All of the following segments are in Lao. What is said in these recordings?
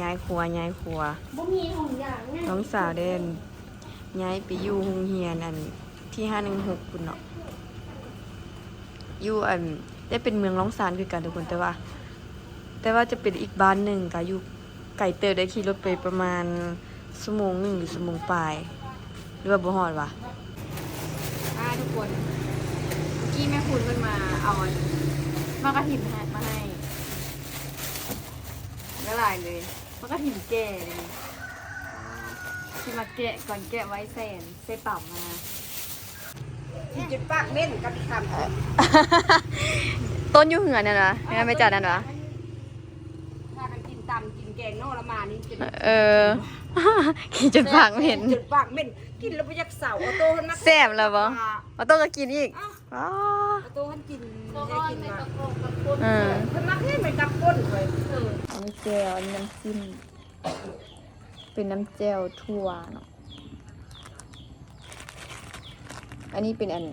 ຍ້າຍຄົວ ຍ້າຍຄົວ ບໍ່ມີທຸກຢ່າງ ນ້ອງສາວໄດ້ ອັນ ຍ້າຍໄປຢູ່ໂຮງຮຽນ ອັນ ທີ່ຫ້າໜຶ່ງຫົກພຸ້ນເນາະ ຢູ່ ອັນ ໄດ້ເປັນເມືອງລ້ອງຊານຄືກັນທຸກຄົນ ແຕ່ວ່າ ແຕ່ວ່າຈະເປັນອີກບ້ານໜຶ່ງ ກະຢູ່ໄກເຕີບ ໄດ້ຂີ່ລົດໄປປະມານຊົ່ວໂມງໜຶ່ງ ຫຼື ຊົ່ວໂມງປາຍ ຫຼືວ່າບໍ່ຮອດຫວາ? ອ່າ ທຸກຄົນ ເມື່ອກີ້ແມ່ຄູນເພິ່ນມາເອົາ ອັນ ໝາກກະຖິນໃຫ້ ມາໃຫ້ ຫຼາຍໆເລີຍ ໝາກກະຖິນແກ່ເລີຍ ຊິມາແກະກ່ອນ ແກະໄວ້ໃສ່ ໃສ່ຕຳຫັ້ນນະ ກິນຈົນປາກເໝັນກັບອີກຄຳ ຕົ້ນຢູ່ເຮືອນນັ້ນຫວາ? ເຮືອນແມ່ຈັນນັ້ນຫວາ? ພາກັນກິນຕຳກິນແກງເນາະ ລະມານີ້ ເອີ ກິນຈົນປາກເໝັນ ກິນຈົນປາກເໝັນ ກິນແລ້ວບໍ່ຢາກເຊົາ ອອໂຕ້ຫັ້ນມັກ ແຊບແລ້ວບໍ່? ອາ ອອໂຕ້ກໍກິນອີກ ອໍ ອາ ອອໂຕ້ຫັ້ນກິນ ແທ້ກິນມາ ເອີ ເພິ່ນມັກແຮງແມ່ນກັບກົ້ນຂ້ອຍ ເອີ ອັນນີ້ແຈ່ວ ອັນນີ້ນ້ຳຈິ້ມ ເປັນນ້ຳແຈ່ວຖົ່ວເນາະ ອັນນີ້ເປັນ ອັນ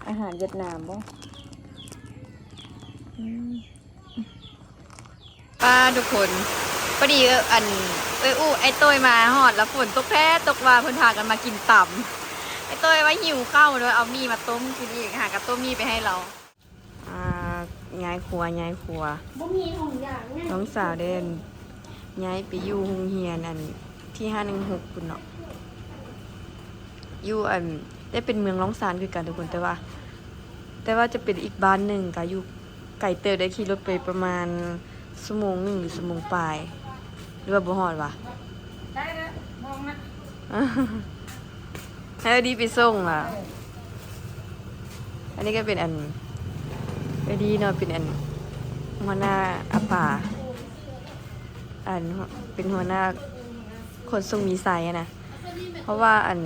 ອາຫານຫວຽດນາມບໍ່? ອືມ ປ້າ ທຸກຄົນ ພໍດີ ເອີ ອັນ ເອື້ອຍອູ້ ອ້າຍໂຕ້ຍມາຮອດ ແລ້ວຝົນຕົກແທ້ຕົກວ່າ ເພິ່ນພາກັນມາກິນຕຳ ອ້າຍໂຕ້ຍວ່າຫິວເຂົ້າ ເລີຍເອົາໝີ່ມາຕົ້ມກິນອີກ ຫາກະຕົ້ມໝີ່ໄປໃຫ້ລາວ ອ່າ ຍ້າຍຄົວ ຍ້າຍຄົວ ບໍ່ມີທຸກຢ່າງ ນ້ອງສາວໄດ້ ອັນ ຍ້າຍໄປຢູ່ໂຮງຮຽນ ອັນ ທີ່ຫ້າໜຶ່ງຫົກພຸ້ນເນາະ ຢູ່ ອັນ ໄດ້ເປັນເມືອງລ້ອງຊານຄືກັນທຸກຄົນ ແຕ່ວ່າ ແຕ່ວ່າຈະເປັນອີກບ້ານໜຶ່ງ ກະຢູ່ໄກເຕີບ ໄດ້ຂີ່ລົດໄປປະມານຊົ່ວໂມງໜຶ່ງ ຫຼື ຊົ່ວໂມງປາຍ ຫຼືວ່າບໍ່ຮອດຫວາ? ໄດ້ແລ້ວ ມອງນະ ໃຫ້ເອື້ອຍດີໄປສົ່ງຫວາ? ເອີ ອັນນີ້ກໍເປັນ ອັນ ເອື້ອຍດີເນາະ ເປັນ ອັນ ຫົວໜ້າອາປາ ອັນ ເປັນຫົວໜ້າຂົນສົ່ງມີໄຊຫັ້ນນະ ເພາະວ່າ ອັນ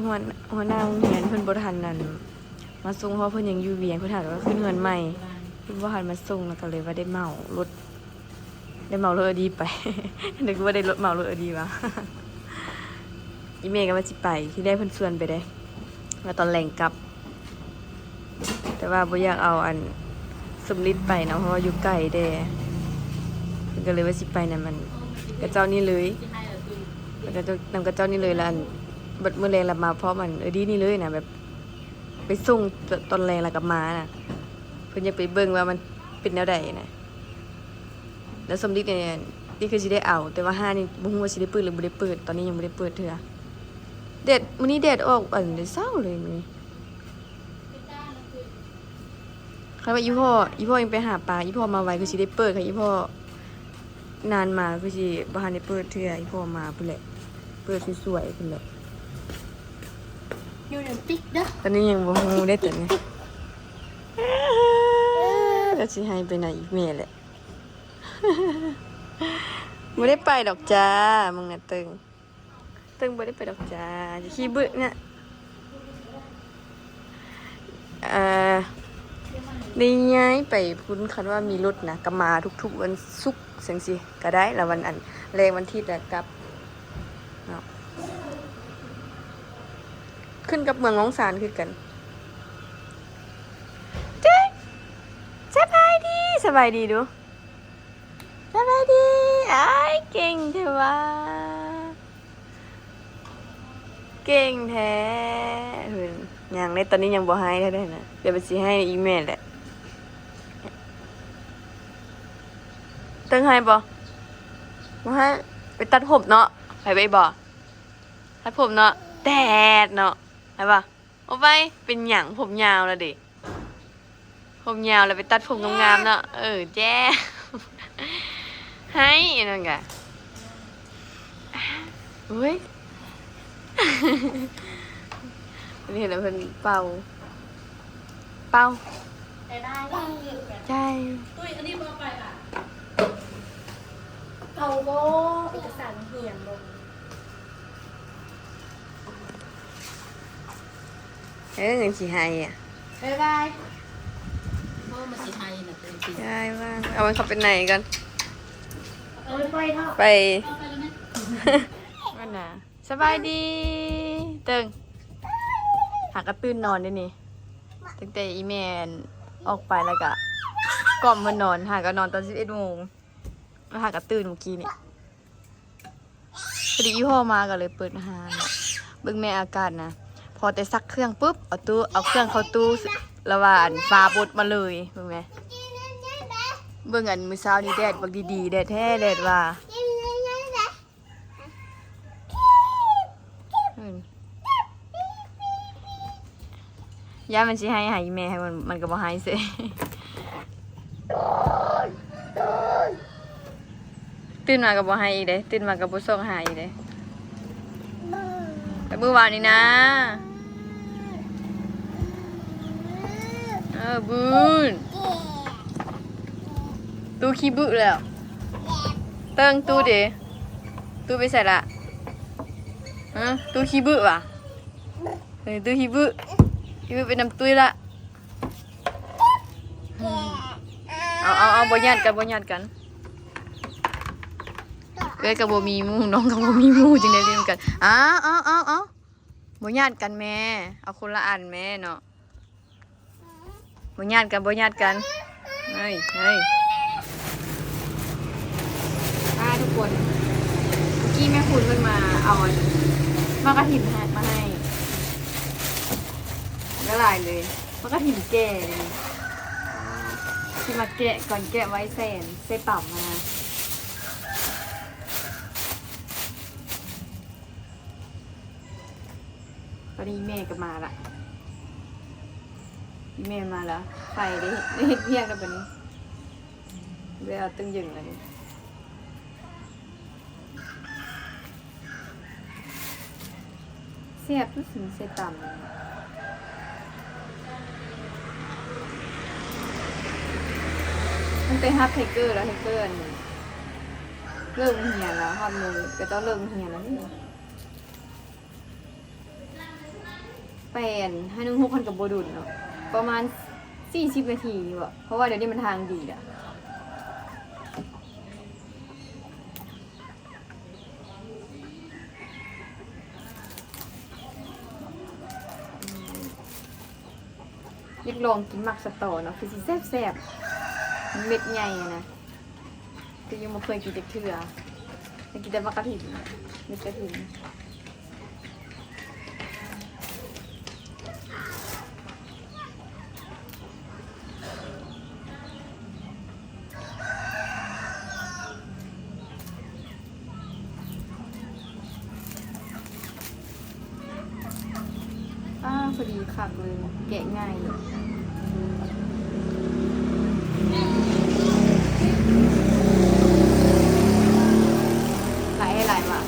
ຫົວ ຫົວໜ້າໂຮງຮຽນເພິ່ນບໍ່ທັນ ອັນ ມາສົ່ງ ເພາະເພິ່ນຍັງຢູ່ວຽງ ເພິ່ນຫາວ່າຂຶ້ນເຮືອນໃໝ່ ເພິ່ນບໍ່ທັນມາສົ່ງ ແລ້ວກໍເລີຍວ່າໄດ້ເໝົາລົດ ໄດ້ເໝົາລົດເອື້ອຍດີໄປ ນຶກວ່າໄດ້ລົດ ເໝົາລົດເອື້ອຍດີຫວາ? ອີ່ແມ່ກໍວ່າຊິໄປ ທີແລກເພິ່ນຊວນໄປເດ້ ວ່າຕອນແລງກັບ ແຕ່ວ່າບໍ່ຢາກເອົາ ອັນ ສົມລິດໄປເນາະ ເພາະວ່າຢູ່ໄກແດ່ ເພິ່ນກໍເລີຍວ່າຊິໄປນຳ ອັນ ຂະເຈົ້ານີ້ເລີຍ ແລ້ວກໍນຳຂະເຈົ້ານີ້ເລີຍ ແລ້ວ ອັນ ບັດມື້ແລງລະມາພ້ອມ ອັນ ເອື້ອຍດີນີ້ເລີຍນະ ແບບ ໄປສົ່ງຕອນແລງແລ້ວກໍມານະ ເພິ່ນຢາກໄປເບິ່ງວ່າມັນເປັນແນວໃດນະ ແລ້ວສົມລິດນີ້ ນີ້ຄືຊິໄດ້ເອົາ ແຕ່ວ່າຮ້ານນີ້ບໍ່ຮູ້ວ່າຊິໄດ້ເປີດ ຫຼື ບໍ່ໄດ້ເປີດ ຕອນນີ້ຍັງບໍ່ໄດ້ເປີດເທື່ອ ແດດ ມື້ນີ້ແດດອອກ ອັນ ແຕ່ເຊົ້າເລີຍມື້ນີ້ ຄັນວ່າອີ່ພໍ່ ອີ່ພໍ່ຍັງໄປຫາປາ ອີ່ພໍ່ມາໄວຄືຊິໄດ້ເປີດ ຄັນອີ່ພໍ່ ນານມາຄືຊິບໍ່ທັນໄດ້ເປີດເທື່ອ ອີ່ພໍ່ມາພຸ້ນແຫຼະ ເປີດສວຍໆພຸ້ນແຫຼະ ຢູ່ໃນປິກເດີ ຕອນນີ້ຍັງບໍ່ຮູ້ເດ້ຕອນນີ້ ແລ້ວຊິໃຫ້ໄປນະອີ່ແມ່ແຫຼະ ບໍ່ໄດ້ໄປດອກຈ້າ ມຶງນະເຕີງ ເຕີງບໍ່ໄດ້ໄປດອກຈ້າ ຂີ້ບຶ້ນະ ອ່າ ໄດ້ຍ້າຍໄປພຸ້ນ ຄັນວ່າມີລົດນະ ກໍມາທຸກໆວັນສຸກຈັ່ງຊີ້ກໍໄດ້ ລະວັນ ອັນ ແລງວັນທິດລະກັບເນາະ ຂຶ້ນກັບເມືອງລ້ອງຊານຄືກັນ ເຈັງ ສະບາຍດີ ສະບາຍດີດູ ສະບາຍດີ ອ້າຍ ເກັ່ງແທ້ຫວາ ເກັ່ງແທ້ ເພິ່ນຍັງເດ້ ຕອນນີ້ຍັງບໍ່ໄຫ້ເທື່ອໃດນະ ດຽວມັນຊິໄຫ້ອີ່ແມ່ແຫຼະ ເຕີງໄຫ້ບໍ່? ບໍ່ໄຫ້ ໄປຕັດຜົມເນາະ ໄປໄປບໍ່? ຕັດຜົມເນາະ ແດດເນາະ ໄປບໍ່? ໂອ້ໄປ ເປັນຫຍັງ ຜົມຍາວລະເດ ຜົມຍາວລະໄປຕັດຜົມງາມໆເນາະ ເອີ ແຈ້ ໄຫ້ອັນນັ້ນກະ ໂອ້ຍ ເຫັນແລ້ວເພິ່ນເປົ່າ ເປົ່າ ໃຈ ຕຸ້ຍ ອັນນີ້ບໍ່ເອົາໄປລະ ເອົາບໍ່ ເອກະສານເຫັນບໍ່? ເອີ ຍັງຊິໃຫ້ອະ ບາຍບາຍ ໂອ້ ມັນຊິໃຫ້ນະ ເຕີງ ບາຍບາຍ ເອົາມັນເຂົ້າໄປໃນກ່ອນ ເອົາໄປເທາະ ໄປ ເອົາໄປແລ້ວແມ່ ມັນນະ ສະບາຍດີ ເຕີງ ຫາກະຕື່ນນອນເດ້ນີ້ ຕັ້ງແຕ່ອີ່ແມ່ອອກໄປແລ້ວກະກ່ອມມັນນອນ ຫາກະນອນຕອນສິບເອັດໂມງ ພາກັນຕື່ນມື້ກີ້ນີ້ ພໍດີອີ່ພໍ່ມາກໍເລີຍເປີດຮ້ານ. ເບິ່ງແມ່ອາກາດນະ ພໍແຕ່ຊັກເຄື່ອງປຸບ ເອົາຕູ້ ເອົາເຄື່ອງເຂົ້າຕູ້ ລະວ່າອັນຝາບົດມາເລີຍ. ເບິ່ງແມ່ ເບິ່ງອັນມື້ເຊົ້ານີ້ແດດບັກດີໆ ແດດແທ້ແດດວ່າ. ຢ້ານມັນຊິໄຫ້ຫາອີ່ແມ່ ໃຫ້ມັນ ມັນກໍບໍ່ໄຫ້ເສຍ. ຕື່ນມາກໍບໍ່ໄຫ້ອີກເດ້ ຕື່ນມາກໍບໍ່ຊອກຫາອີກເດ້. ແຕ່ມື້ວານນີ້ນະ ເອີ ບືນ ຕູ້ຂີ້ບຶແລ້ວ. ເຕີງຕູ້ເດ ຕູ້ໄປໃສລະ? ຮະ ຕູ້ຂີ້ບຶຫວາ? ເອີ ຕູ້ຂີ້ບຶ ຂີ້ບຶໄປນຳຕຸ້ຍລະ. ເອົາ ເອົາ ເອົາ ບໍ່ຍາດກັນ ບໍ່ຍາດກັນ. ເອື້ອຍກໍບໍ່ມີໝູ່ ນ້ອງກໍບໍ່ມີໝູ່ ຈຶ່ງໄດ້ຫຼິ້ນກັນ. ເອົາ ເອົາ ເອົາ ເອົາ ບໍ່ຍາດກັນແມ່ ເອົາຄົນລະອັນແມ່ເນາະ. ບໍ່ຍາດກັນ ບໍ່ຍາດກັນ. ເຮີ້ຍ ເຮີ້ຍ ອ່າ ທຸກຄົນ ເມື່ອກີ້ແມ່ຄຸນເພິ່ນມາເອົາອັນໝາກກະຖິນໃຫ້ ມາໃຫ້ ຫຼາຍເລີຍ ໝາກກະຖິນແກ່ເລີຍ. ຊິມາແກະກ່ອນ ແກະໄວ້ໃສ່ ໃສ່ຕຳຫັ້ນນະ. ຕອນນີ້ແມ່ກໍມາລະ ແມ່ມາລະ ໄປເດ້ ໄດ້ເຮັດວຽກແລ້ວບັດນີ້ ໄດ້ເອົາເຕີງເຢັນແລ້ວນີ້. ແຊບຢູ່ ຊິໃສ່ຕຳ ຕັ້ງແຕ່ຮັບໄທເກີແລ້ວ ໄທເກີອັນເລີກໂຮງຮຽນແລ້ວ ຮອດມື້ເຂົາເຈົ້າເລີກໂຮງຮຽນແລ້ວນີ້. ໄປອັນ ໄຮ່ໜຶ່ງຫົກຫັ້ນກໍບໍ່ດົນເນາະ ປະມານສີ່ສິບນາທີນີ້ບໍ ເພາະວ່າດຽວນີ້ມັນທາງດີແລ້ວ. ຢາກລອງກິນໝາກສະຕໍເນາະ ຄືຊິແຊບໆ ເມັດໃຫຍ່ນະ ແຕ່ຍັງບໍ່ເຄີຍກິນຈັກເທື່ອ ເຄີຍກິນແຕ່ໝາກກະຖິນ ເມັດກະຖິນ. ອ້າ ພໍດີຄັກເລີຍ ແກະງ່າຍເລີຍ. ຫຼາຍໃຫ້ຫຼາຍຫວາ.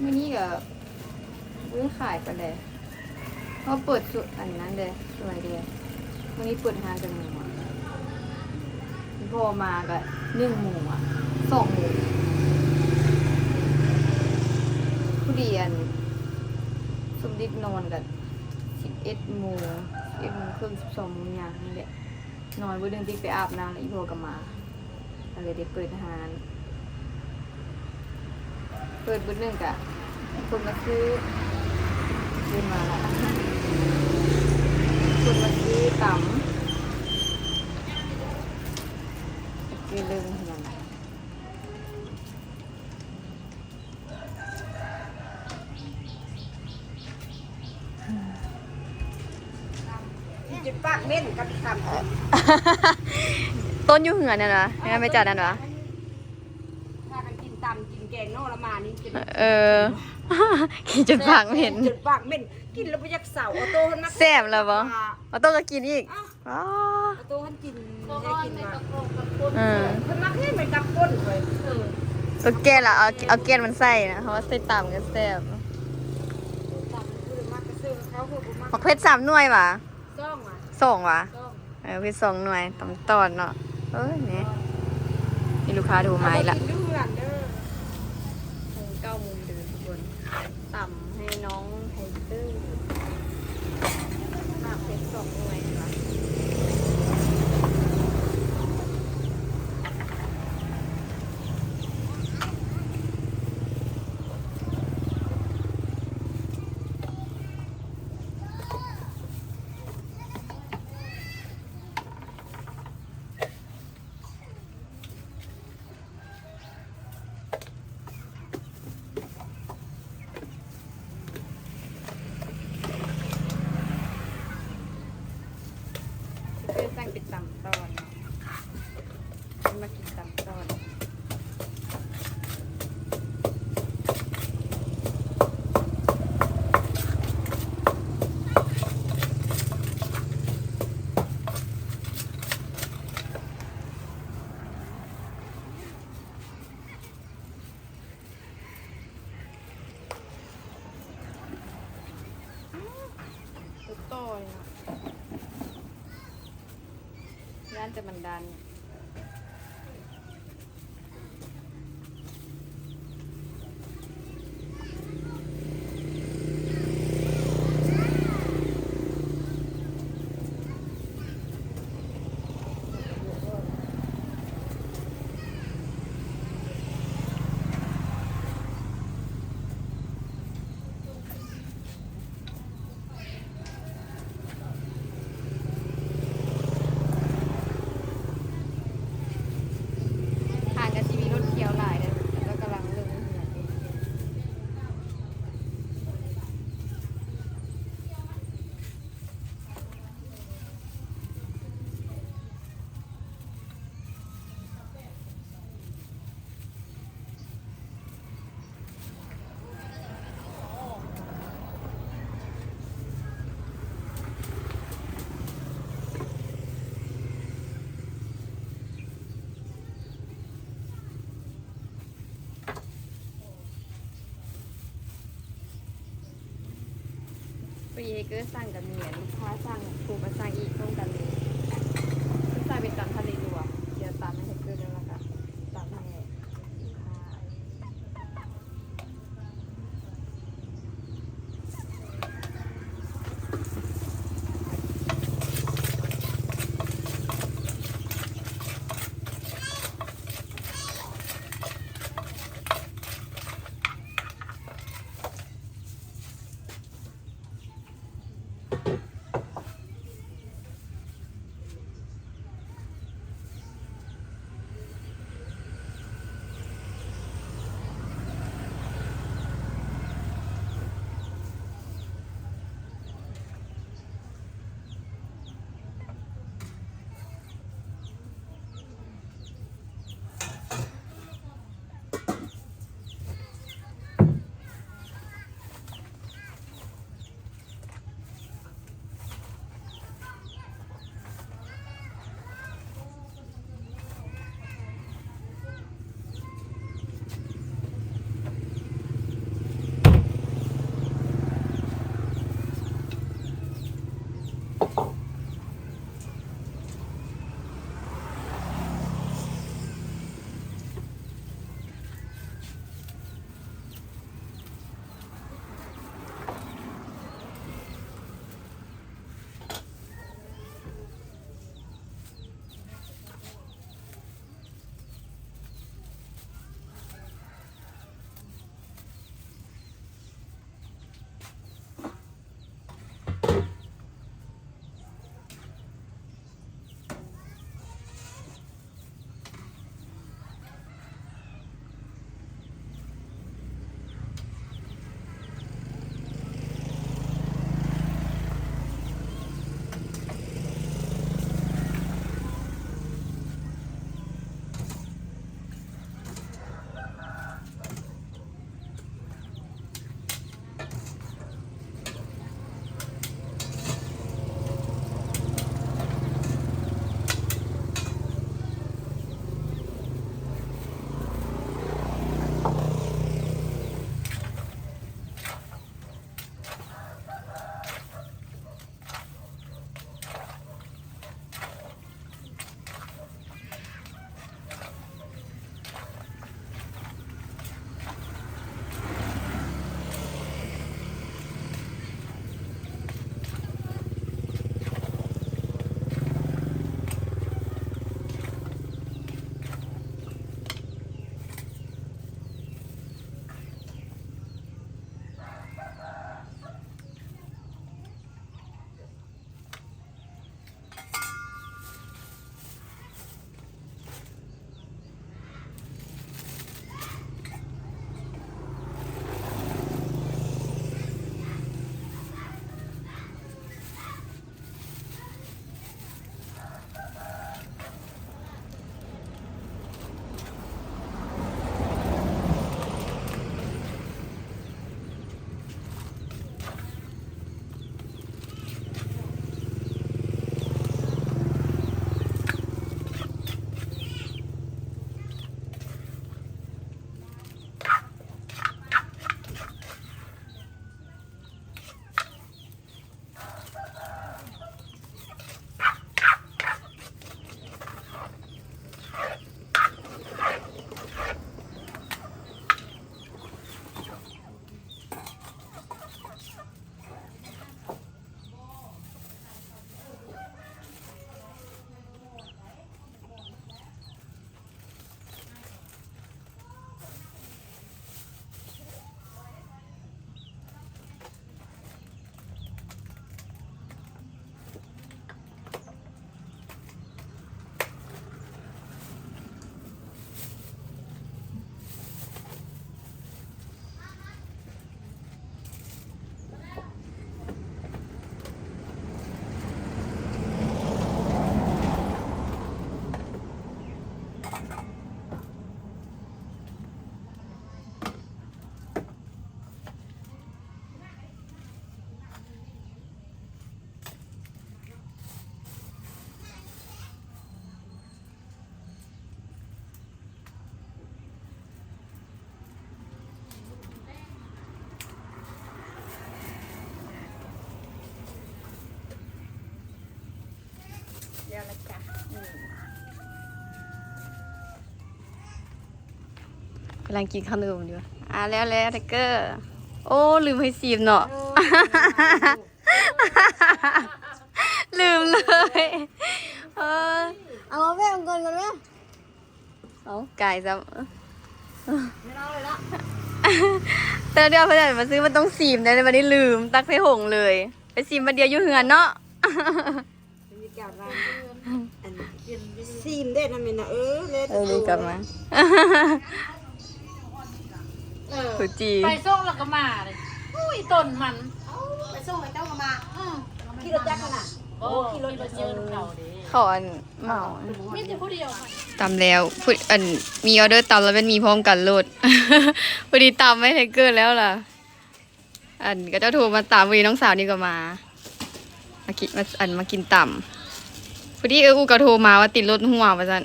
ມື້ນີ້ກໍບໍ່ໄດ້ຂາຍປານໃດ ເພາະເປີດຊຸ ອັນນັ້ນເດ້ ສວຍເດ້. ມື້ນີ້ເປີດຮ້ານຈັກໂມງວະ? ພໍ່ມາກໍໜຶ່ງໂມງອະ ສອງໂມງ ຜູ້ດຽນ ສົມດິດນອນກໍສິບເອັດໂມງ ສິບເອັດໂມງເຄິ່ງ ສິບສອງໂມງຫຍັງນີ້ແຫຼະ. ນອນມື້ໜຶ່ງຕິ ໄປອາບນ້ຳ ແລ້ວອີ່ພໍ່ກໍມາ ກໍເລີຍໄດ້ເປີດຮ້ານ. ເປີດມື້ໜຶ່ງກະຄົນມາຊື້ ເດີນມາລະ ຄົນມາຊື້ຕຳ ເລີຍເລີ່ມເຮືອນ. ກິນຈົນປາກເໝັນກັບອີ່ຕຳ ຕົ້ນຢູ່ເຮືອນນັ້ນຫວາ? ເຮືອນແມ່ຈັນນັ້ນຫວາ? ພາກັນກິນຕຳກິນແກງເນາະ ລະມານີ້ ເອີ ກິນຈົນປາກເໝັນ ຈົນປາກເໝັນ ກິນແລ້ວບໍ່ຢາກເຊົາ. ອໍໂຕ້ຫັ້ນ ແຊບແລ້ວບໍ່? ອໍໂຕ້ກໍກິນອີກ. ອໍ ອໍໂຕ້ຫັ້ນກິນ ເອີ ເພິ່ນມັກແຮງແມ່ນກັບປົ່ນເວີຍ. ເອີ ຕົວແກ່ລະເອົາ ເອົາແກ່ນມັນໃສ່ນະ ເພາະວ່າໃສ່ຕຳກໍແຊບ. ຕຳບໍ່ໄດ້ມັກກະເຊີ ເຮົາຄືບໍ່ມັກ ໝາກເຜັດສາມໜ່ວຍຫວາ? ສອງຫວາ? ສອງຫວາ? ສອງ. ເອີ ເຜັດສອງໜ່ວຍ ຕຳຕອນເນາະ. ເອີ ນີ້ ມີລູກຄ້າໂທມາອີກລະ. ເອົາມາກິນຢູ່ເຮືອນເດີ. ໂຮງເກົ້າໂມງເດີທຸກຄົນ. ຕຳໃຫ້ນ້ອງໄທເຕີ ໝາກເຜັດສອງໜ່ວຍຫວາ? ເພື່ອສັ່ງເປັນຕຳຕອນເນາະ. ເພິ່ນມາກິນຕຳຕອນ. ຕົວຕໍ່ນີ້ນະ ຢ້ານແຕ່ມັນດັນ. ທາງກະຊິມີລົດທ່ຽວຫຼາຍເດີ ເຂົາເຈົ້າກຳລັງເລີ່ມເຮືອນ. ປີເຮເກີສັ່ງກະມີ ລູກຄ້າສັ່ງ ຜູ້ມາສັ່ງອີກ ຕ້ອງກະມີ. ເພິ່ນສັ່ງເປັນຕຳທະເລລວມ ດຽວຕຳໃຫ້ເຮເກີແລ້ວ ແລ້ວກະຕຳໃຫ້ລູກຄ້າ. ເ ກຳລັງກິນເຂົ້າໜຸ່ມຢູ່. ອ່າ ແລ້ວ ແລ້ວ ໄທເກີ. ໂອ້ ລືມໃຫ້ຊີມເນາະ. ເອີ ລືມເລີຍ. ເອີ ເອົາແວ່ເອົາເງິນກ່ອນແວ່. ເອົາ ກາຍຊ້ຳ. ແຕ່ລະເທື່ອເພິ່ນໃຫ້ມາຊື້ ມັນຕ້ອງຊີມໄດ໋. ບັດນີ້ລືມ ຕັກໃສ່ຖົງເລີຍ. ໄປຊີມບາດດຽວຢູ່ເຮືອນເນາະ. ມີການວ່າ ອັນ ຊີມເດ້ນະແມ່ນນະ. ເອີ ເລີຍ ເອີ ເລີຍກັບມາ. ເອີ ຜູ້ຈີ ໄປສົ່ງແລ້ວກໍມາເດ້. ໂອ້ຍ ຕົ້ນມັນ ເອົ້າ ໄປສົ່ງແລ້ວເຈົ້າກໍມາ. ອື ຂີ່ລົດຈັກຫັ້ນນະ. ບໍ່ ໂອ້ ຂີ່ລົດ ຂີ່ລົດຍືນເຂົາເດ້. ເຂົາ ອັນ ເໝົາ ມີແຕ່ຜູ້ດຽວ. ຕຳແລ້ວ ຜູ້ ອັນ ມີອໍເດີຕຳແລ້ວແມ່ນມີພ້ອມກັນໂລດ. ພໍດີຕຳໄວ້ໃຫ້ເກີດແລ້ວລະ. ອັນ ເຂົາເຈົ້າໂທມາຕາມ ພໍດີນ້ອງສາວນີ້ກໍມາ ມາກິນ ມາ ອັນ ມາກິນຕຳ. ພໍດີເອື້ອຍອູ່ກໍໂທມາວ່າຕິດລົດຮົ່ວວ່າຊັ້ນ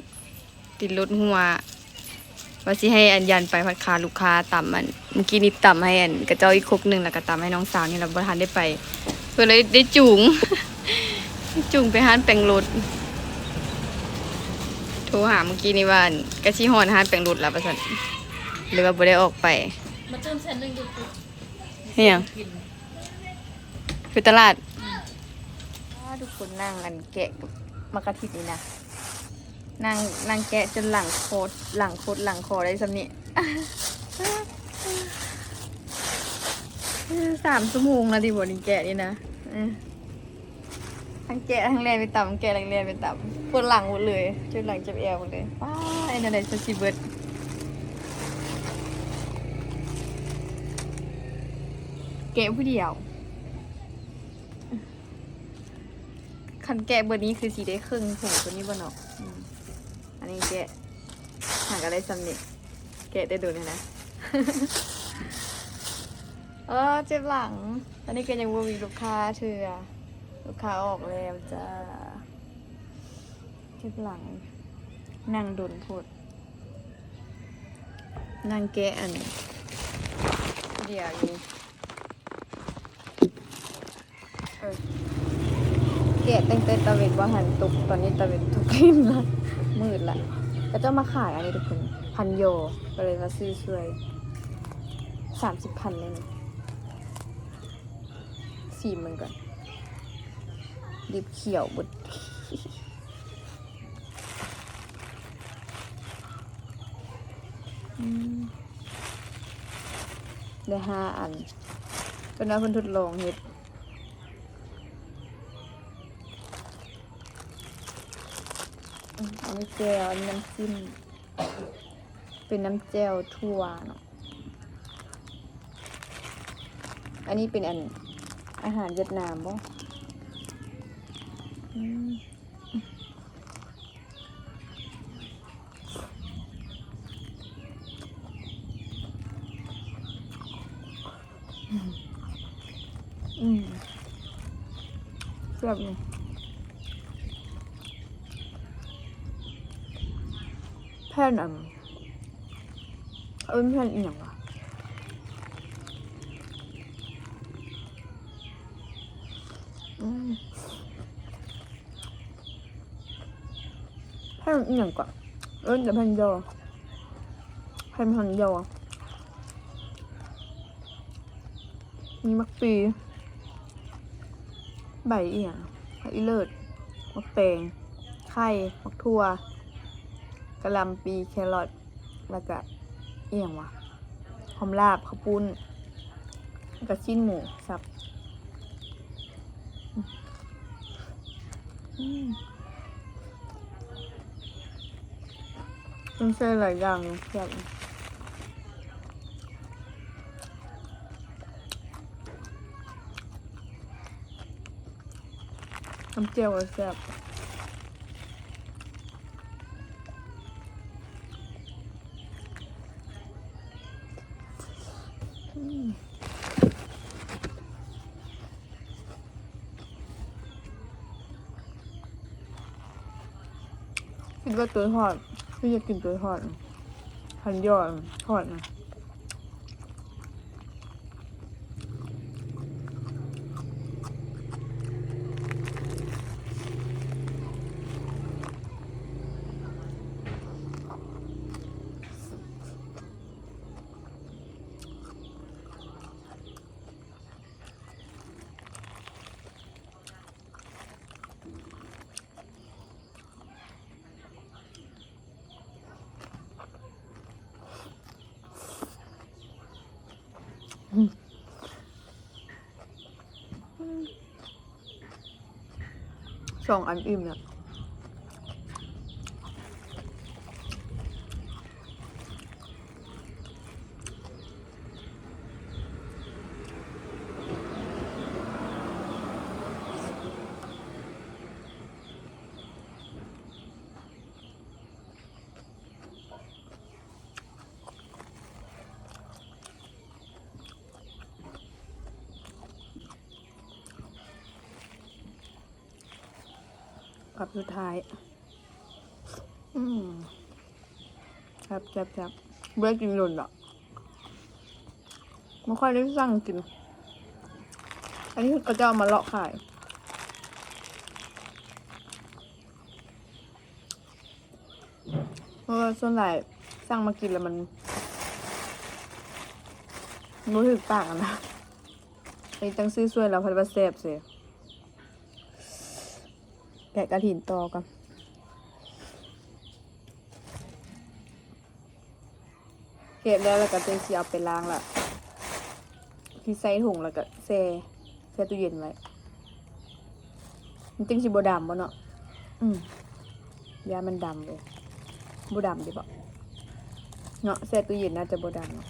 ຕິດລົດຮົ່ວ ວ່າຊິໃຫ້ ອັນ ຢັນໄປພັດຄາລູກຄ້າຕຳ. ອັນ ມື້ກີ້ນີ້ຕຳໃຫ້ ອັນ ເຂົາເຈົ້າອີກຄົກໜຶ່ງ ແລ້ວກໍຕຳໃຫ້ນ້ອງສາວນີ້ ແລ້ວບໍ່ທັນໄດ້ໄປ ເພິ່ນເລີຍໄດ້ຈູງ ໄດ້ຈູງໄປຮ້ານແປງລົດ. ໂທຫາມື້ກີ້ນີ້ວ່າ ອັນ ກະຊິຮອດຮ້ານແປງລົດແລ້ວວ່າຊັ້ນ ເລີຍວ່າບໍ່ໄດ້ອອກໄປ. ມາຕື່ມແສນໜຶ່ງເດີ. ເຮັດຫຍັງ? ຢູ່ຕະຫຼາດ. ອືມ ອ້າ ທຸກຄົນນັ່ງ ອັນ ແກະໝາກກະທິດນີ້ນະ ນັ່ງ ນັ່ງແກະຈົນຫຼັງໂຄດ ຫຼັງໂຄດຫຼັງຄໍໄດ້ຊ່ຳນີ້. ສາມຊົ່ວໂມງລະຕິບໍ່ໄດ້ແກະນີ້ນະ. ເອີ ທັງແກະທັງແລ່ນໄປຕຳ ແກະແລ້ວແລ່ນໄປຕຳ ປວດຫຼັງໝົດເລີຍ ເຈັບຫຼັງເຈັບແອວໝົດເລີຍ. ປ້າ ເຮັດແນວໃດຊິເບິດ ແກະຜູ້ດຽວ. ຄັນແກະເບິດນີ້ຄືຊິໄດ້ເຄິ່ງຖົງໂຕນີ້ບໍ່ເນາະ. ອືມ ອັນນີ້ແກະຫາກໍໄດ້ຊ່ຳນີ້ ແກະແຕ່ດົນຫັ້ນນະ. ເອີ ເຈັບຫຼັງ. ຕອນນີ້ກໍຍັງບໍ່ມີລູກຄ້າເທື່ອ ລູກຄ້າອອກແລ້ວຈ້າ. ເຈັບຫຼັງ ນັ່ງດົນໂພດ ນັ່ງແກະອັນດຽວຢູ່. ເອີ ແກະຕັ້ງແຕ່ຕາເວັນບໍ່ທັນຕົກ ຕອນນີ້ຕາເວັນຕົກດິນລະ ມືດລະ. ເຂົາເຈົ້າມາຂາຍອັນນີ້ທຸກຄົນ ພັນຢໍ ກໍເລີຍມາຊື້ຊ່ວຍ ສາມສິບພັນເລີຍນີ້. ຊີມເບິ່ງກ່ອນ ດິບຂຽວເບິດ. ອືມ ໄດ້ຫ້າອັນ ເພິ່ນວ່າເພິ່ນທົດລອງເຮັດ. ອືມ ອັນນີ້ແຈ່ວ ອັນນີ້ນ້ຳຈິ້ມ ເປັນນ້ຳແຈ່ວຖົ່ວເນາະ. ອັນນີ້ເປັນອັນ ອາຫານຫວຽດນາມບໍ? ອືມ ອືມ ແຊບຢູ່. ແຜ່ນອັນ ເອີ້ນແຜ່ນອີ່ຫຍັງວະ? ອືມ ແຜ່ນອີ່ຫຍັງເກາະ? ເອີ້ນແຕ່ແຜ່ນຢໍ ແຜ່ນ ແຜ່ນຢໍ. ມີໝາກປີ ໃບອີ່ຫຍັງ ຜັກອີເລີດ ໝາກແຕງ ໄຂ່ ໝາກຖົ່ວ ກະຫຼ່ຳປີ ແຄຣອດ ແລ້ວກະອີ່ຫຍັງວະ ຫອມລາບ ເຂົ້າປຸ້ນ ແລ້ວກະຊີ້ນໝູສັບ. ອືມ ມັນໃສ່ຫຼາຍຢ່າງຢູ່ ແຊບ. ນ້ຳແຈ່ວກໍແຊບ. ອືມ ຄິດວ່າໂຕທອດ ຄືຢາກກິນໂຕທອດ ພັນຢໍທອດນະ. ອ ສອງອັນອີ່ມແລ້ວ. ກັບສຸດທ້າຍ ອືມ ແຊບໆໆ ບໍ່ໄດ້ກິນດົນດອກ ບໍ່ຄ່ອຍໄດ້ສັ່ງກິນ ອັນນີ້ເຂົາເຈົ້າເອົາມາເລາະຂາຍ. ເພາະວ່າສ່ວນຫຼາຍສັ່ງມາກິນແລ້ວມັນບໍ່ຖືກປາກຫັ້ນນະ ອັນນີ້ຈັ່ງຊື້ຊ່ວຍລາວພັດວ່າແຊບເສຍ. ແກະກະຖິນຕໍ່ກ່ອນ. ແກະແລ້ວ ແລ້ວກໍຈັ່ງຊິເອົາໄປລ້າງ ແລ້ວຊິໃສ່ຖົງ ແລ້ວກໍແຊ່ ແຊ່ຕູ້ເຢັນໄວ້ ມັນຈຶ່ງຊິບໍ່ດຳບໍ່ເນາະ. ອືມ ຢ້ານມັນດຳເລີຍ ບໍ່ດຳເດບໍ່ເນາະ ແຊ່ຕູ້ເຢັນໜ້າຈະບໍ່ດຳເນາະ.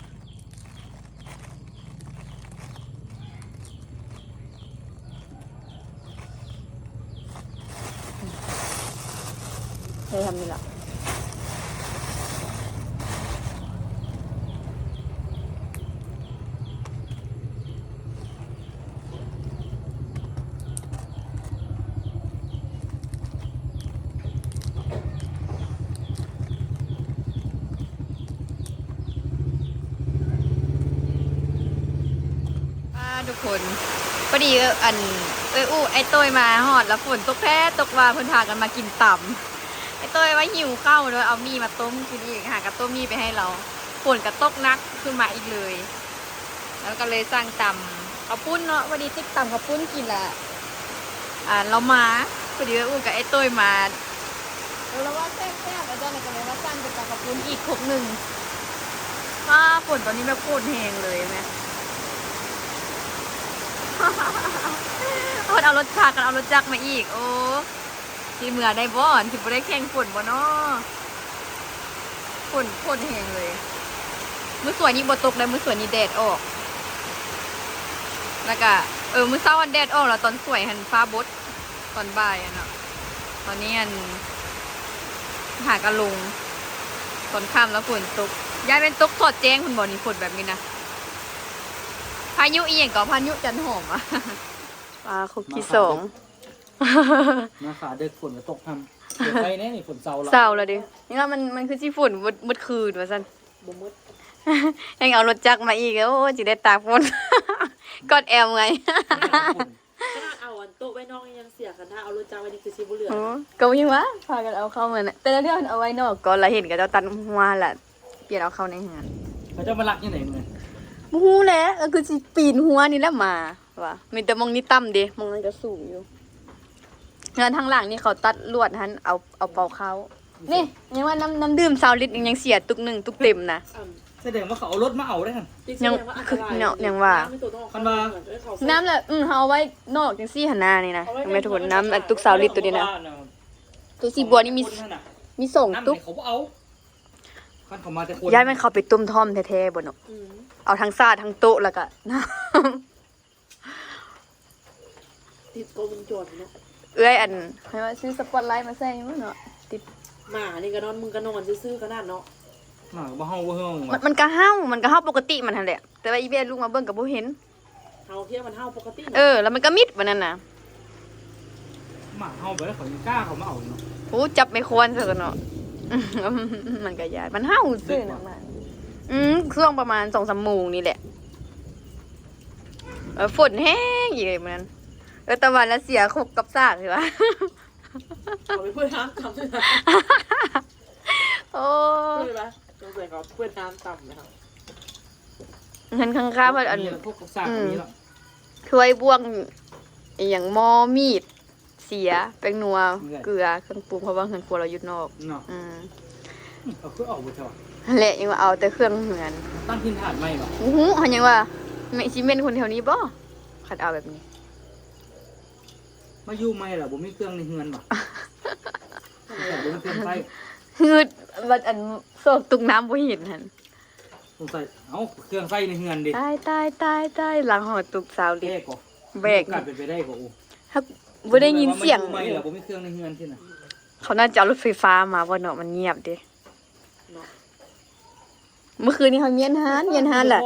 ໄດ້ທຳນີ້ລະ. ອ່າ ທຸກຄົນ ພໍດີ ເອີ ອັນ ເອື້ອຍອູ້ ອ້າຍໂຕ້ຍມາຮອດແລ້ວ ຝົນຕົກແທ້ຕົກວ່າ ເພິ່ນພາກັນມາກິນຕຳ. ອ້າຍໂຕ້ຍວ່າຫິວເຂົ້າເດີ ເອົາໝີ່ມາຕົ້ມກິນອີກ ຫາກະຕົ້ມໝີ່ໄປໃຫ້ລາວ. ຝົນກະຕົກໜັກຂຶ້ນມາອີກເລີຍ ແລ້ວກໍເລີຍສັ່ງຕຳເຂົ້າປຸ້ນເນາະ ພໍດີຕິດຕຳເຂົ້າປຸ້ນກິນລະ ອ່າ ລາວມາ ພໍດີເອື້ອຍອູ້ກັບອ້າຍໂຕ້ຍມາ ເອີ ລາວວ່າແຊບໆ ອາຈານກໍເລີຍວ່າສັ່ງເປັນຕຳເຂົ້າປຸ້ນອີກຄົກໜຶ່ງ. ອ້າ ຝົນຕອນນີ້ແບບໂຄດແຮງເລີຍແມ ເພິ່ນເອົາລົດຈັກ ເອົາລົດຈັກມາອີກ ໂອ້ ຊິເມືອໄດ້ບໍ່ ຊິບໍ່ໄດ້ແຂ່ງຝົນບໍ່ນໍ? ຝົນ ຝົນແຮງເລີຍ. ມື້ສວຍນີ້ບໍ່ຕົກໄດ໋ ມື້ສວຍນີ້ແດດອອກ. ແລ້ວກະ ເອີ ມື້ເຊົ້າຫັ້ນແດດອອກ ແລ້ວຕອນສວຍຫັ້ນຟ້າບົດ ຕອນບ່າຍຫັ້ນເນາະ. ຕອນນີ້ອັນ ຫາກະລົງ ຕອນຄ່ຳແລ້ວຝົນຕົກ. ຢ້ານແມ່ນຕົກສອດແຈ້ງພຸ້ນບໍ່ນີ້ ຝົນແບບນີ້ນະ. ພາຍຸອີ່ຫຍັງກໍ ພາຍຸຈັນຫອມ. ອ່າ ຄົກທີສອງ ມາຂາເດິກຝົນກໍຕົກຫ້ຳ. ເປີດໄຟແດ່ນີ້ ຝົນເຊົາແລ້ວ ເຊົາແລ້ວເດ້. ນີ້ວ່າມັນ ມັນຄືຊິຝົນເບິດ ເບິດຄືນວ່າຊັ້ນ. ບໍ່ໝົດ ຍັງເອົາລົດຈັກມາອີກ ໂອ້ ຊິໄດ້ຕາກຝົນ ກອດແອວເມື່ອຍ. ຂະໜາດເອົາອັນໂຕະໄວ້ນອກຍັງເສຍ ຄັນຖ້າເອົາລົດຈັກໄວ້ນີ້ຄືຊິບໍ່ເຫຼືອ. ໂອ້ ກໍຍັງວ່າພາກັນເອົາເຂົ້າມານະ ແຕ່ລະເທື່ອເພິ່ນເອົາໄວ້ນອກກ່ອນ ລະເຫັນເຂົາເຈົ້າຕັດຮົ້ວ ລະປ່ຽນເອົາເຂົ້າໃນເຮືອນ. ເຂົາເຈົ້າມາລັກຢູ່ໃນເມືອງ ບໍ່ຮູ້ແຫຼະ ກໍຄືຊິປີນຮົ້ວນີ້ແຫຼະມາ. ວ່າມີແຕ່ໝ່ອງນີ້ຕ່ຳເດ້ ໝ່ອງນັ້ນກໍສູງຢູ່. ເຮືອນທາງຫຼັງນີ້ເຂົາຕັດລວດຫັ້ນ ເອົາ ເອົາເປົ່າເຂົ້າ. ນີ້ຍັງວ່ານ້ຳ ນ້ຳດື່ມຊາວລິດຍັງເສຍຕຸກໜຶ່ງ ຕຸກເຕັມນະ. ສະແດງວ່າເຂົາເອົາລົດມາເອົາໄດ້ຫັ້ນ. ຍັງ ເນາະ ຍັງວ່າ ຄັນວ່າ ນ້ຳລະ ອື ເຮົາເອົາໄວ້ນອກຈັ່ງຊີ້ຫັ້ນນາ ນີ້ນະ ແມ່ນທຸກຄົນ. ນ້ຳອັນຕຸກຊາວລິດໂຕນີ້ນະ ຕຸກສີບົວນີ້ມີ ມີສອງຕຸກ. ຢ້ານແມ່ນເຂົາໄປຕົ້ມທ້ອມແທ້ໆບໍ່ເນາະ. ເອົາທັງສາດທັງໂຕະ ແລ້ວກະນ້ຳ ຕິດກ້ອງວົງຈອນເນາະ. ເອື້ອຍ ອັນ ໃຫ້ວ່າຊື້ສະປອດໄລມາໃສ່ເນາະ ຕິດ. ໝານີ້ກໍນອນ ມຶງກໍນອນຊື່ໆຂະໜາດເນາະ. ໝາກໍບໍ່ເຫົ່າບໍ່ເຫົ່າ. ມັນ ມັນກໍເຫົ່າ ມັນກໍເຫົ່າປົກກະຕິມັນຫັ້ນແຫຼະ ແຕ່ວ່າອີເວຍລຸກມາເບິ່ງກໍບໍ່ເຫັນ. ເຫົ່າເທື່ອມັນເຫົ່າປົກກະຕິເນາະ. ເອີ ແລ້ວມັນກໍມິດບາດນັ້ນນະ. ໝາເຫົ່າໄປແລ້ວ ເຂົາຍັງກ້າເຂົ້າມາເອົາເນາະ. ໂອ້ ຈັບໄມ້ຄວນຊະເນາະ. ມັນກໍຢ້ານ ມັນເຫົ່າຊື່ໆນະ. ອືມ ຊ່ວງປະມານສອງສາມໂມງນີ້ແຫຼະ. ເອີ ຝົນແຮງອີກເລີຍມື້ນັ້ນ. ເອີ ຕາວັນລະເສຍຄົກກັບສາກຊິວ່າ ເອົາໄປເປີດຮ້ານຕຳ. ໂອ້ ເປີດລະ ສົງໄສເຂົາເປີດຮ້ານຕຳແລ້ວ. ເງິນຂ້າງຄາເພິ່ນອັນ ມີແລ້ວ ພວກກັບສາກ ອືມ ມີແລ້ວ ຖ້ວຍບ່ວງ ອີ່ຫຍັງ ໝໍ້ ມີດ ເສຍ ແປ້ງນົວ ເກືອ ເຄື່ອງປຸງ ເພາະວ່າເຮືອນຄົວລາວຢູ່ນອກເນາະ. ອືມ ເຂົາຄືເອົາບໍ່ເຈົ້າ ຫັ້ນແຫຼະ ຍັງວ່າເອົາແຕ່ເຄື່ອງເຮືອນ. ຕັ້ງຖິ່ນຖານໃໝ່ບໍ່? ບໍ່ຮູ້ ເຮົາຍັງວ່າ ແມ່ນ ຊິແມ່ນຄົນແຖວນີ້ບໍ່ ຄັນເອົາແບບນີ້. ມາຢູ່ໃໝ່ລະ ບໍ່ມີເຄື່ອງໃນເຮືອນຫວາ? ບໍ່ມີເຄື່ອງໃຊ້. ງຶດ ບັດອັນຊອກຕຸກນ້ຳບໍ່ເຫັນຫັ້ນ. ສົງໄສ ເອົ້າ ເຄື່ອງໃຊ້ໃນເຮືອນເດ. ຕາຍ ຕາຍ ຕາຍ ຕາຍ ຫຼັງຫໍຕຸກຊາວລິດ ແບກເກາະ ແບກ ມີໂອກາດເປັນໄປໄດ້ເກາະ. ໂອ້ ເຮົາບໍ່ໄດ້ຍິນສຽງ ມາຢູ່ໃໝ່ລະ ບໍ່ມີເຄື່ອງໃນເຮືອນຊີ້ນະ. ເຂົາໜ້າຈະເອົາລົດໄຟຟ້າມາບໍ່ເນາະ ມັນງຽບເດ. ເນາະ ເມື່ອຄືນນີ້ເຮົາມ້ຽນຮ້ານ ມ້ຽນຮ້ານລະ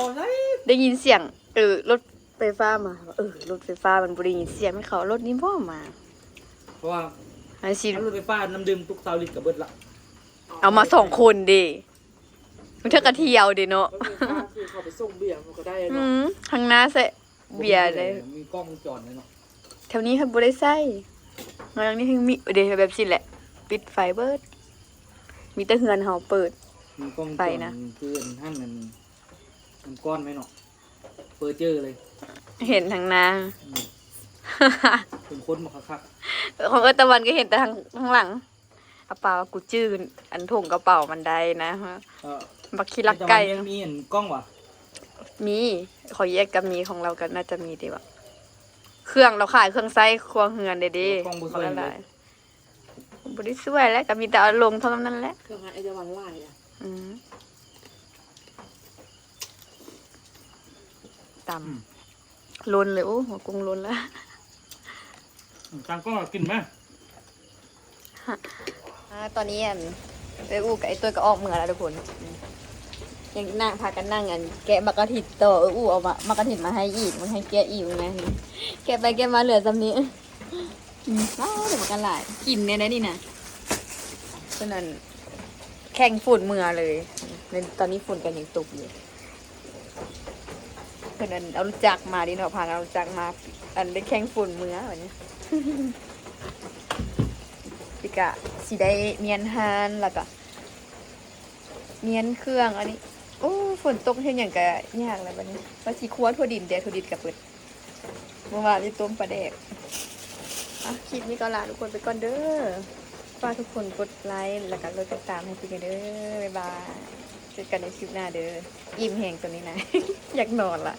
ໄດ້ຍິນສຽງ ເອີ ລົດໄຟຟ້າມາ. ເອີ ລົດໄຟຟ້າມັນບໍ່ໄດ້ຍິນສຽງ ແມ່ນເຂົາເອົາລົດນີ້ບໍ່ມາ. ເພາະວ່າ ອັນຊິ ລົດໄຟຟ້ານ້ຳດື່ມຕຸກຊາວລິດກະເບິດລະ. ເອົາມາສອງຄົນເດ ບາງເທື່ອກະທ່ຽວເດເນາະ. ລົດໄຟຟ້າຄືເຂົາໄປສົ່ງເບຍມັນກະໄດ້ເນາະ. ອືມ ທາງໜ້າໃສ່ ເບຍເລີຍ. ມີກ້ອງວົງຈອນເລີຍເນາະ. ແຖວນີ້ເພິ່ນບໍ່ໄດ້ໃຊ້ ເຮົາຍັງນີ້ເພິ່ນມີເດ ແບບຊີ້ແຫຼະ ປິດໄຟເບິດ ມີແຕ່ເຮືອນເຮົາເປີດ ມີກ້ອງວົງຈອນ ໄຟນະ ຄືອັນຫັ້ນ ອັນ ອັນກ້ອນໄວ້ເນາະ ເປີເຈີເລີຍ ເຫັນທາງໜ້າ. ອືມ ເປັນຄົນບໍ່ຄັກໆ. ຂອງເອື້ອຍຕາວັນກະເຫັນແຕ່ທາງ ທາງຫຼັງ. ອາປາວ່າ ກູຈື່ອັນຖົງກະເປົາມັນໄດ້ນະ. ເອີ ບັກຂີ້ລັກໄກ່ ມີອັນກ້ອງຫວາ? ມີ ຂອງເອື້ອຍກະມີ ຂອງລາວກະໜ້າຈະມີເດຫວາ. ເຄື່ອງລາວຂາຍເຄື່ອງໃຊ້ຄົວເຮືອນເດ ເອີ ກ້ອງບໍ່ຊ່ວຍເລີຍ. ບໍ່ໄດ້ຊ່ວຍແຫຼະ ກະມີແຕ່ເອົາລົງເທົ່ານັ້ນແຫຼະ. ເຄື່ອງງານເອື້ອຍຕາວັນຫຼາຍລະ. ອືມ ຕຳ ອືມ ຫຼົ່ນເລີຍ ໂອ້ ຫົວກຸ້ງຫຼົ່ນລະ. ອືມ ຕາມກ້ອງກະກິນມາ. ອາ ຕອນນີ້ອັນ ເອື້ອຍອູ້ກັບອ້າຍຕົວກະອອກເມືອລະທຸກຄົນ. ອືມ ຍັງນັ່ງ ພາກັນນັ່ງອັນ ແກະໝາກກະທິດຕໍ່. ເອື້ອຍອູ້ເອົາໝາກ ໝາກກະທິດມາໃຫ້ອີກ ມາໃຫ້ແກະອີກນະ. ແກະໄປແກະມາເຫຼືອຊ່ຳນີ້. ອືມ ວ້າວ ໄດ້ບັກຫຼາຍ ກິນແນ່ໄດ໋ນີ້ນະ. ເພິ່ນອັນ ແຂ່ງຝົນເມືອເລີຍ. ຕອນນີ້ຝົນກະຍັງຕົກຢູ່. ເພິ່ນອັນເອົາລົດຈັກມາເດເນາະ ພາກັນເອົາລົດຈັກມາ ອັນໄດ້ແຂ່ງຝົນເມືອບັດນີ້. ຊິກະຊິໄດ້ມ້ຽນຮ້ານ ລະກະມ້ຽນເຄື່ອງອັນນີ້. ໂອ້ ຝົນຕົກເຮັດຫຍັງກະຍາກລະບັດນີ້. ວ່າຊິຂົ້ວຖົ່ວດິນ ແຕ່ຖົ່ວດິນກະເບິດ. ເມື່ອວານນີ້ຕົ້ມປາແດກ. ອ່ະ ຄລິບນີ້ກະລາທຸກຄົນໄປກ່ອນເດີ. ຝາກທຸກຄົນກົດໄລ ແລະກະກົດຕິດຕາມໃຫ້ຕິກແນ່ເດີ. ບາຍບາຍ ເຈີກັນໃນຄລິບໜ້າເດີ. ອີ່ມແຮງຕອນນີ້ນະ ຢາກນອນລະ.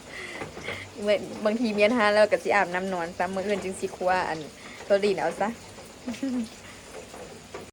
ບາງທີມ້ຽນຮ້ານແລ້ວກະຊິອາບນ້ຳນອນຊ້ຳ ມື້ອື່ນຈຶ່ງຊິຂົ້ວອັນໂຕດີນເອົາຊະ.